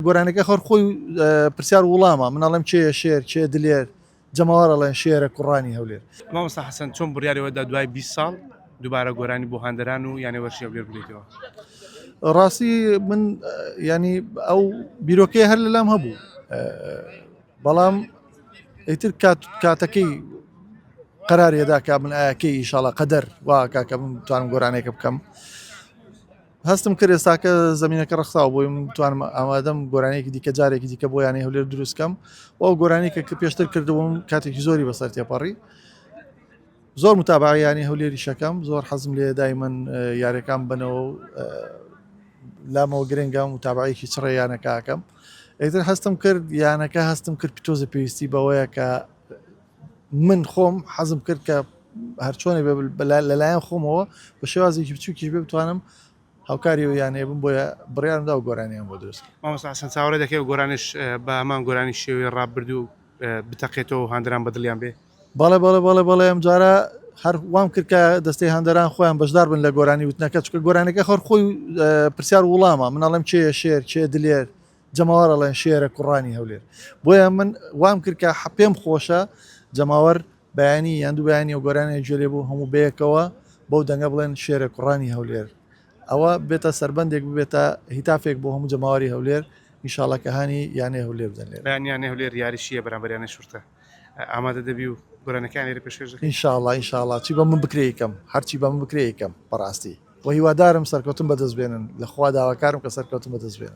گۆرانیەکە خۆر خۆی پرسیار وڵامە من ئەڵێم کێ شێر کێ دلێر جەماوەر ئەڵێن شێرە کوڕانی هەولێر. مامۆستا حەسەن چۆن بڕیاری وەدا دوای 20 ساڵ دووبارە گۆرانی بۆ هاندەران و یانەی وەرزشی هەولێر بڵێیتەوە؟ ڕاستی من ینی ئەو بیرۆکەی هەر لەلام هەبوو بەڵام ئیتر کات کاتەکەی قەرار یەدا کە من ئاەکەی ئیشاڵە قەدەر وا کاکە من توانم گۆرانێکە بکەم هەستم کرد ئێستاکە زمینەکە ڕەخساوە بۆی من بتوانم ئامادەم گۆرانیەکی دیکە جارێکی دیکە بۆ یانەی هەولێر دروست کەم و ئەو گۆرانیکە کە پێشتر کردبووم کاتێکی زۆری بەسەر تێپەڕی زۆر متابعە یانەی هەولێری شەکەم زۆر حەزم لێ دای من یاریەکان بنەوە و لامەوە گرنگە متابعەیەکی چڕێ یانەکەکەم ئیتر هەستم کرد یانەکە هەستم کرد تۆزە پێویستی بەوەیە کە من خۆم حەزم کرد کە هەرچۆنێ بێ لەلایەن خۆمەوە بە شێوازێکی بچووکیش بێ بتوانم هاوکاری و یانەیە بم بۆیە بڕیارم دا و گۆرانیان بۆ دروست کرد. مامۆستا حەسەن چاوەڕێ دەکەی ئەو گۆرانیش بە هەمان گۆرانی شێوەی ڕابردوو بتەقێتەوە و هاندەران بە دڵیان بێ؟ بەڵێ بەڵێ بەڵێ بەڵێ ئەمجارە هەر وام کرد کە دەستەی هاندەران خۆیان بەشدار بن لە گۆرانی وتنەکە چونکە گۆرانیەکە خۆر خۆی پرسیار و وڵامە من ئەڵێم کێ شێر کێ دلێر جەماوەر ئەڵێن شێرە کوڕانی هەولێر بۆیە من وام کرد کە پێم خۆشە جەماوەر بەیانی یان دوو بەیانی و گۆرانیان گوێ لێ بوو هەموو بەیەکەوە بەو دەنگە بڵێن شێرە کوڕانی هەولێر ئەوە بێتە سەربەندێک ببێتە هیتافێک بۆ هەموو جەماوەری هەولێر ئینشاڵڵا کە هانی یانەی هەولێر بدەن لێرە. بەیانی یانەی هەولێر یاریشیە بەرامبەر یانەی شورتە ئامادە دەبی و گۆرانیەکان لێرە پێشکەش دەکەی؟ ئینشاڵڵا ئینشاڵڵا چی بە من بکرێ یکەم هەرچی بە من بکرێ یکەم بەڕاستی وە هیوادارم سەرکەوتن بەدەست بێنن لە خوا داواکارم کە سەرکەوتن بەدەست بێنن.